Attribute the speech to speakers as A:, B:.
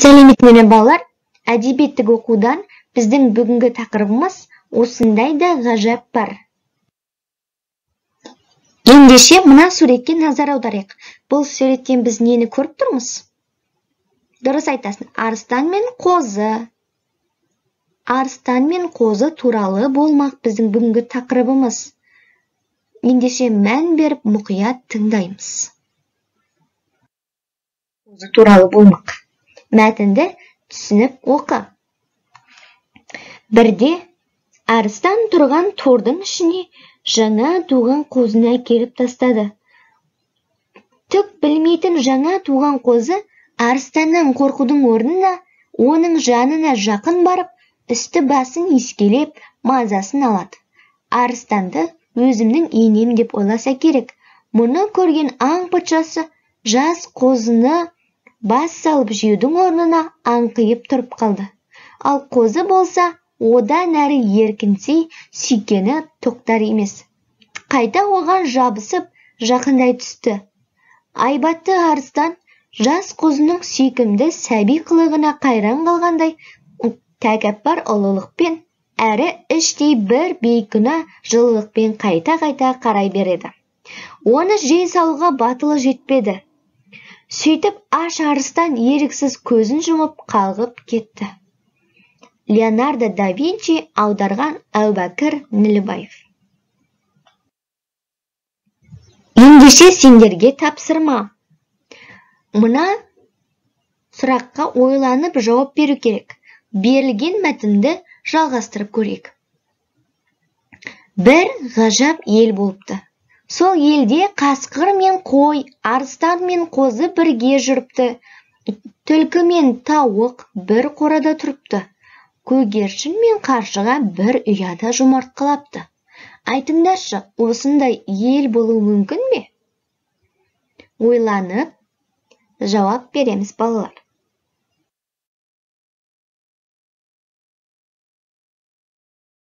A: Сәлеметсіздер ме, балалар? Әдебиеттік оқудан біздің бүгінгі тақырыбымыз осындай да ғажап бар. Ендеше мына суретке назар аударайық. Бұл суреттен біз нені көріп тұрмыз? Дұрыс айтасың, арыстан мен қозы. Арыстан мен қозы туралы болмақ біздің бүгінгі тақырыбымыз. Ендеше мән беріп мұқият тыңдаймыз. Қозы туралы болмақ. Мәтінді түсініп оқы. Бірде арыстан тұрған тордың ішіне жаңа туған қозыны әкеліп тастады. Түк білмейтін жаңа туған қозы арыстаннан қорқудың орнына оның жанына жақын барып, үсті басын иіскелеп, мазасын алады. Арыстанды өзімнің енем деп ойласа керек. Мұны көрген аң патшасы жас қозыны бас салып жеудің орнына аңқиып тұрып қалды. Ал қозы болса, одан әрі еркінсей сүйкені тоқтар емес. Қайта оған жабысып, жақындай түсті. Айбатты арыстан жас қозының сүйкімді сәби қылығына қайран қалғандай, тәкаппар ұлылықпен, әрі іштей бір бейкүнә жылылықпен қайта-қайта қарай береді. Оны жей салуға батылы жетпеді. Сөйтіп аш арыстан еріксіз көзін жұмып қалғып кетті. Леонардо да Винчи, аударған Әубәкір Нілібаев. Ендеше сендерге тапсырма. Мына сұраққа ойланып жауап беру керек. Берілген мәтінді жалғастырып көрейік. Бір ғажап ел болыпты. Сол елде қасқыр мен қой, арыстан мен қозы бірге жүріпті. Түлкі мен тауық бір қорада тұрыпты. Көгершін мен қаршыға бір ұяда жұмыртқалапты. Айтыңдаршы, осындай ел болуы мүмкін бе? Ойланып жауап береміз, балалар.